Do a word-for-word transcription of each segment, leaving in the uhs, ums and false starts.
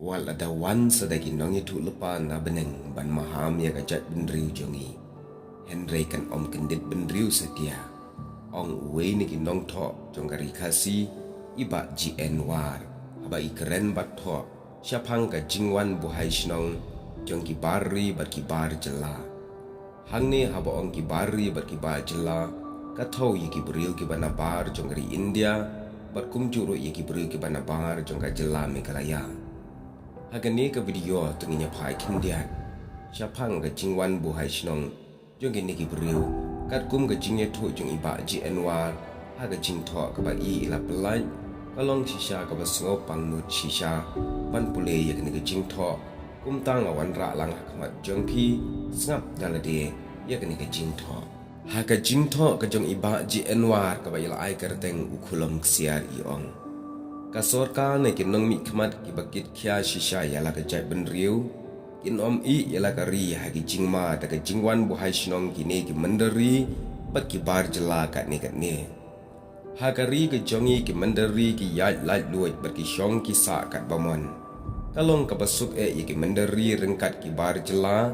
Wat la da wan sa da ki nongïathuhlypa na bneng ban maham ïa ka jaitbynriew jong ngi, hynrei kan ym kyndit bynriew satia, ong uwei na ki nongthoh jong ka Ri Khasi, i Bah G N War, haba i kren bad thoh shaphang ka jingwan buhai shnong jong ki bar ri bad ki bar jylla. Hangne haba ong ki bar ri bad ki bar jylla, ka thew ïa ki briew kiba nabar jong ka ri India bad kumjuh ruh ïa ki briew kiba nabar jong ka jylla Meghalaya. Ha kane ka video to ngin ïa phai khyndiat shaphang ka jingwan buhai shnong jong kine ki briew, katkum ka jingïathuh jong i Bah G N War ha ka jingthoh kaba i i la pynlait, ka long shisha kaba sngewpang nud shisha ban pule ïa kane ka jingthoh. Kumta nga wanrah lang ha khmat jong phi, sngap da lade ïa kane ka jingthoh. Ha ka jingthoh ka jong i Bah G N War kaba i la ai kyrteng U Khulom Ksiar i ong, ka sorkar ne ki nongmihkhmat kiba kit khia shisha ïa la ka jaitbynriew, kin ym ïeh ïa la ka ri ha ki jingma da ka jingwan buhai shnong kine ki mynder ri bad ki bar jylla katne katne. Ha ka ri ka jong ngi ki mynder ri ki ïaid laitluid bad ki shong ki sah katba mon. Ka long kaba suk eh ïa ki mynder ri ryngkat ki bar jylla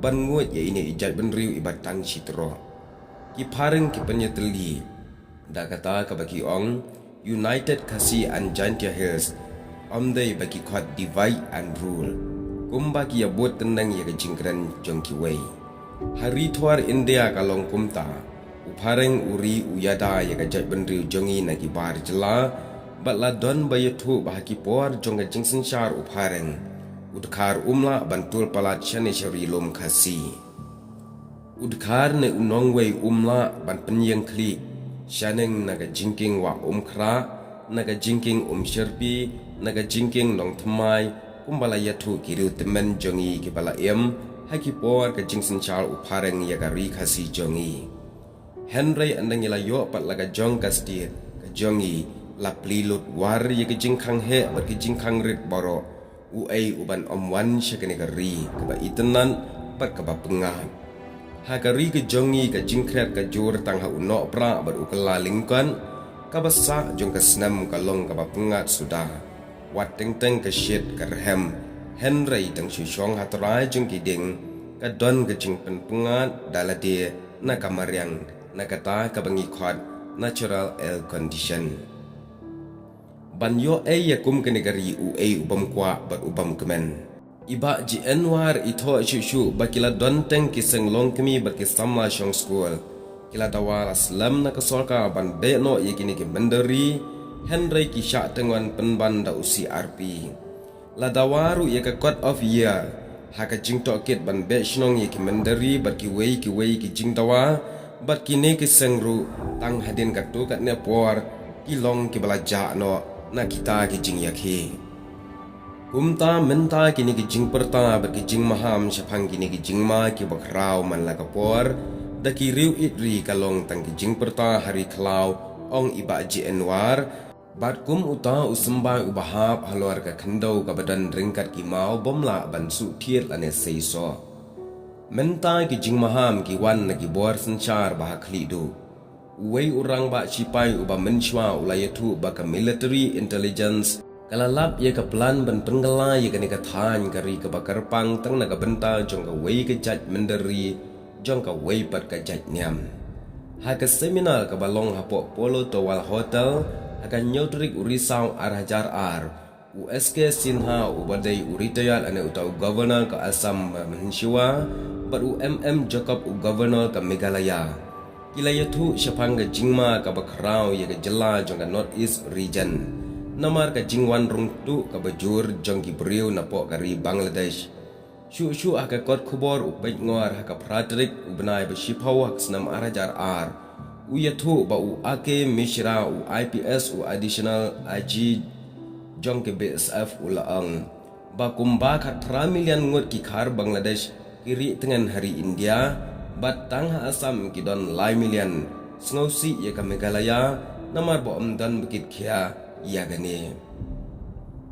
ban nguid ïa ine i jaitbynriew iba tang shi troh. Ki phareng ki pynïatylli da kata kaba ki ong, United Khasi and Jaintia Hills, ym dei ba ki khot divide and rule, kumba ki ïa bud tynreng ïa ka jingkren jong kiwei. Ha ri thor India ka long kumta, u phareng u ri u ïada ïa ka jaitbynriew jong ngi na ki bar jylla, bad la don ba ïathuh ba ha ki por jong ka jingsynshar u phareng, u dkhar um lah ban tur palat shane sha ri lum Khasi. U dkhar ne u nongwei um lah ban pynïeng khlieh shaneng na ka jingkieng Wah Umkhrah, na ka jingkieng Umshyrpi, na ka jingkieng Nongthymmai, kumba la ïathuh ki riewtymmen jong ngi kiba la im ha ki por ka jingsynshar u phareng ïa ka Ri Khasi jong ngi. Hynrei ynda ngi la ïoh pat la ka jong ka state ka jong ngi, la plie lut war ïa ka jingkhang heh bad ka jingkhang rit baroh, uei uban ym wan sha kane ka ri kaba itynnad bad kaba pyngngad. Ha ka ri ka jong ngi ka jingkhriat ka jur tang ha u Nohprah bad u Kyllalyngkot, kaba sah jong ka snem ka long kaba pyngngad suda. Wat teng teng ka shit ka rhem, hynrei tang shu shong ha trai jong ki dieng, ka don ka jingpynpyngngad da lade na ka mariang, na kata kaba ngi khot natural air condition. Ban ïoh ei ïa kum kane ka ri uei u bym kwah bad u bym kmen. I Bah G N War i thoh shuh shuh ba ki la don teng ki seng longkmie bad ki samla shong skul. Ki la dawa la slem na ka sorkar ban beh noh ïa kine ki mynder ri, hynrei ki shah teng wan pynban da u C R P. La dawa ruh ïa ka Code of Year ha ka jingtohkit ban beh shnong ïa ki mynder ri bad kiwei kiwei ki jingdawa, bad kine ki seng ruh tang hadien katto katne por ki long kiba la jah noh na kita ki jingïakhih. Kumta mynta kine ki jingpyrta bad ki jingmaham shaphang kine ki jingma kiba khraw man la ka por da ki riew ïeit ri ka long tang ki jingpyrta ha ri khlaw, ong i Bah G N War. Bad kum uta u symbai uba hap halor ka khyndew kaba don ryngkat ki maw bym lah ban suhthied lane seisoh. Mynta ki jingmaham ki wan na ki bor synshar ba ha khlieh duh. Uwei u rangbah shipai uba mynshuwa u la ïathuh ba ka military intelligence ka la lap ïa ka plan ban pynkylla ïa kane ka thaiñ ka ri kaba kyrpang tang na ka bynta jong kawei ka jait mynder ri jong kawei pat ka jait niam. Ha ka seminar kaba long hapoh Polo Towal Hotel ha ka hynñiew tarik u Risaw ar hajar ar, u S K Sinha uba dei u retired lane uta u Governor ka Assam ba mynshuwa, bad u M M Jacob u Governor ka Meghalaya, ki la ïathuh shaphang ka jingma kaba khraw ïa ka jylla jong ka North East Region namar ka jingwan rung tuh kaba jur jong ki briew napoh ka ri Bangladesh. Shuh shuh ha ka kot khubor u Peit Ngor ha ka phra tarik u bnai ba shiphew ha ka snem ar hajar ar, u ïathuh ba u A K Mishra, u I P S, u Additional I G jong ka B S F, u la ong ba kumba khatphra million ngut ki khar Bangladesh ki rieh tngen ha ri India, bad tang ha Assam ki don lai million. Sngewsih ïa ka Meghalaya namar ba ym don ba kit khia ïa kane.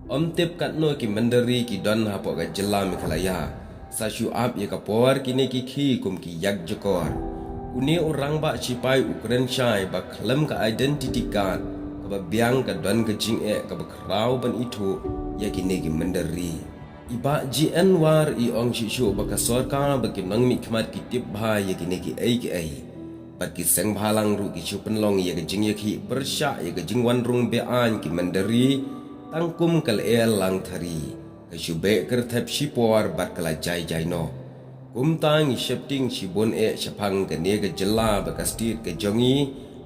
Ym tip katno ki mynder ri ki don hapoh ka jylla Meghalaya. Sa shu ap ïa ka por kine ki khie kum ki ïakjakor. Une u rangbah shipai u kren shai ba khlem ka identity card kaba biang ka don ka jingeh kaba khraw ban ithuh ïa kine ki mynder ri. I Bah G N War i ong shisha ba ka sorkar bad ki nongmihkhmat ki tip bha ïa kine kiei kiei. Bad ki seng bhalang ruh ki shu pynlong ïa ka jingïakhih pyrshah ïa ka jingwan rung beaiñ ki mynder ri tang kum ka lyer lang thari. Ka shu beh kyrthep shipor bad ka la jai jai noh. Kumta ngi sheptieng shibun eh shaphang kane ka jylla bad ka state ka jong ngi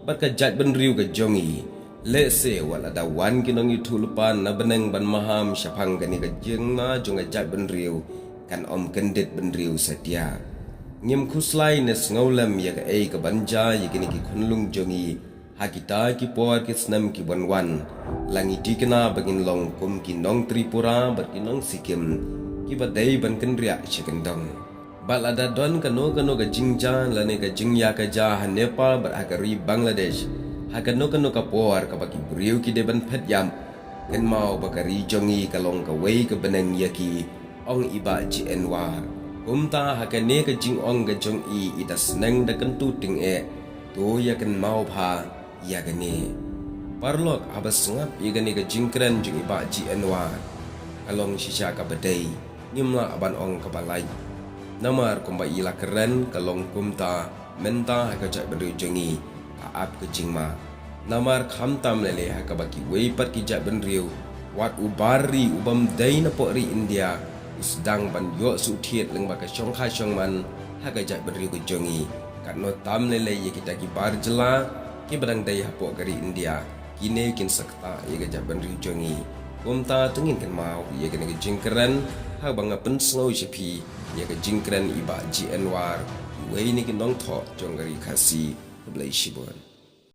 bad ka jaitbynriew ka jong ngi. Lehse wat la da wan ki nongïathuhlypa na bneng ban maham shaphang kane ka jingma jong ka jaitbynriew, kan ym kyndit bynriew satia. Ngim khuslai ne sngewlem ïa kaei kaban jia ïa kine ki khunlung jong ngi ha kita ki por ki snem kiban wan. La ngi tikna ba ngin long kum ki nong Tripura bad ki nong Sikkim kiba dei ban kynriah sha kyndong. Bad lada don kano kano ka jingjia lane ka jingïakajia ha Nepal bad ha ka ri Bangladesh ha kano kano ka por kaba ki briew ki dei ban phet ïap, kynmaw ba ka ri jong ngi ka long kawei ka bneng ïa ki, ong i Bah G N War. Kumta ha kane ka jingong ka jong i, i da sneng da kyntu tyngeh. To ïa kynmaw bha ïa kane. Paralok, haba sngap ïa kane ka jingkren jong i Bah G N War, ka long shisha kaba dei, ngim lah ban ong kaba lait. Namar kumba i la kren ka long kumta, mynta ha ka jaitbynriew jong ngi ka ap ka jingma. Namar khamtam lei lei ha kaba kiwei pat ki jaitbynriew, wat u bar ri u bym dei na pok ri India u sdang ban ïoh suhthied lyngba ka shongkha shongman ha ka jaitbynriew ka jong ngi. Katno tam lei lei ïa kita ki bar jylla kiba dang dei ha pok ka ri India, kine kin sa ktah ïa ka jaitbynriew jong ngi. Kumta to ngin kynmaw ïa kane ka jingkren haba nga pynsngew sha phi ïa ka jingkren i Bah G N War, iwei na ki nongthoh jong ka ri Khasi. Khublei shibun.